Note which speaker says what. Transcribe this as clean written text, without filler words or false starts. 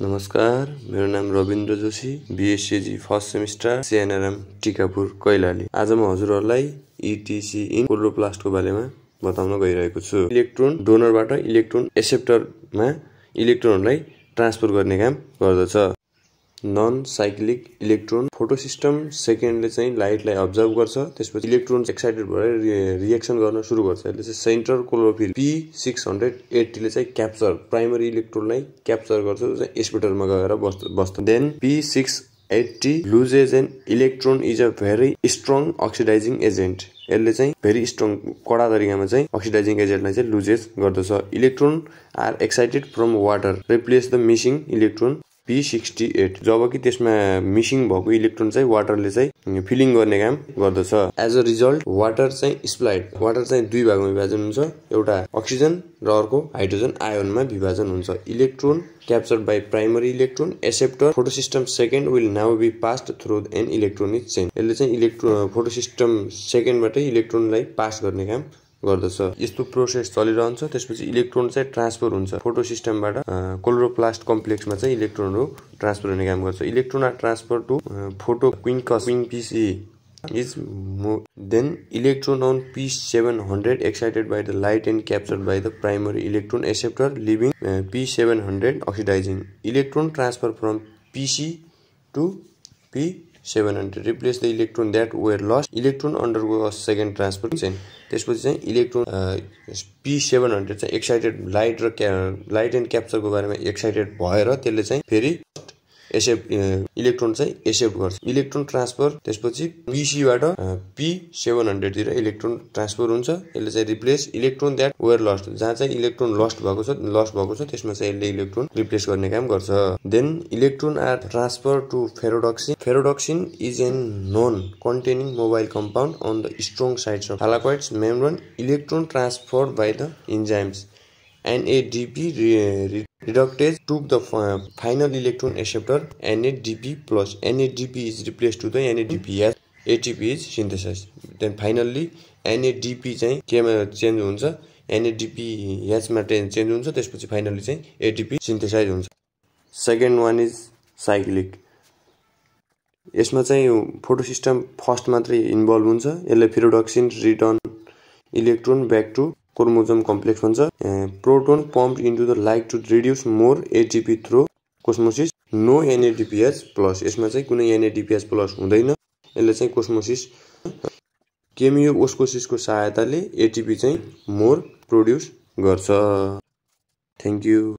Speaker 1: नमस्कार, मेरो नाम Rabindra Joshi, BSc first semester, CNRM Tikapur Kailali. आज म हजुरहरूलाई ETC इन क्लोरोप्लास्टको बारेमा बताउन गइरहेको छु। इलेक्ट्रोन डोनरबाट इलेक्ट्रोन एक्सेप्टरमा इलेक्ट्रोनलाई ट्रान्सफर गर्ने काम गर्दछ। नन साइक्लिक इलेक्ट्रोन फोटोसिस्टम सेकेन्डले चाहिँ लाइटलाई अब्जर्भ गर्छ, त्यसपछि इलेक्ट्रोन एक्साइटेड भएर रिएक्सन गर्न सुरु गर्छ। यसले चाहिँ सेन्ट्रल क्लोरोफिल P680 ले चाहिँ क्याप्चर प्राइमरी इलेक्ट्रोनलाई क्याप्चर गर्छ, जो चाहिँ स्पेटरमा गएर बस्छ। Then P680 loses an electron is a very strong oxidizing agent. यसले चाहिँ भेरी स्ट्रङ कडा तरिकामा चाहिँ अक्सिडाइजिङ एजेन्टलाई चाहिँ लुजेज गर्दछ। Electron are excited from water replace the missing electron P68, जब कि त्यसमा मिसिङ भएको इलेक्ट्रोन चाहिँ वाटरले चाहिँ फिलिङ गर्ने काम गर्दछ। एज अ रिजल्ट वाटर चाहिँ स्प्लाइड, वाटर चाहिँ दुई भागमा विभाजन हुन्छ, एउटा अक्सिजन र अर्को हाइड्रोजन आयोनमा विभाजन हुन्छ। Electron captured by primary electron acceptor photosystem second will now be passed through an electronic chain. यसले चाहिँ इलेक्ट्रोन फोटोसिस्टम सेकेन्डबाटै इलेक्ट्रोनलाई पास गर्ने काम गर्दछ। यस्तो प्रोसेस चलिरहन्छ। त्यसपछि इलेक्ट्रोन चाहिँ ट्रान्सफर हुन्छ फोटोसिस्टमबाट क्लोरोप्लास्ट कम्प्लेक्समा चाहिँ इलेक्ट्रोनहरु ट्रान्सफर हुने काम गर्छ। Electron are transfer to photoquinones PC is then electron on P700 excited by the light and captured by the primary electron acceptor, leaving P700 oxidizing. Electron transfer from PC to P700 replace the electron that were lost. Electron undergo a second transfer chain. त्यसपछि चाहिँ electron P700 चाहिँ excited light and क्याप्चरको बारेमा excited भएर त्यसले चाहिँ फेरि electron चाहिँ accept गर्छ। इलेक्ट्रोन ट्रान्सफर त्यसपछि PC बाट P700 तिर इलेक्ट्रोन ट्रान्सफर हुन्छ। यसले चाहिँ replace electron that were lost, जहाँ चाहिँ इलेक्ट्रोन लस्ट भएको छ त्यसमा चाहिँ यसले इलेक्ट्रोन रिप्लेस गर्ने काम गर्छ। Then electron are transfer to ferredoxin. Ferredoxin is an non containing mobile compound on the strong sides of thylakoids membrane. Electron transferred by the enzymes NADP reductase took the final electron acceptor NADP plus. NADP is replaced to the NADP as ATP is synthesized. Then finally NADP चाहिँ केमा change हुन्छ, NADP मा change हुन्छ, त्यसपछि finally चाहिँ ATP synthesize हुन्छ। Second one is cyclic. यसमा चाहिँ फोटोसिस्टम फर्स्ट मात्रै इन्भल्भ हुन्छ। यसले ferredoxin return electron back to chromosome complex हुन्छ। Proton pumped into the light to reduce more ATP through chemiosmosis. No NADPH plus, यसमा चाहिँ कुनै NADPH प्लस हुँदैन। यसले चाहिँ कोस्मोसिस केमियो ओस्मोसिसको सहायताले ATP चाहिँ मोर प्रोड्युस गर्छ। Thank you.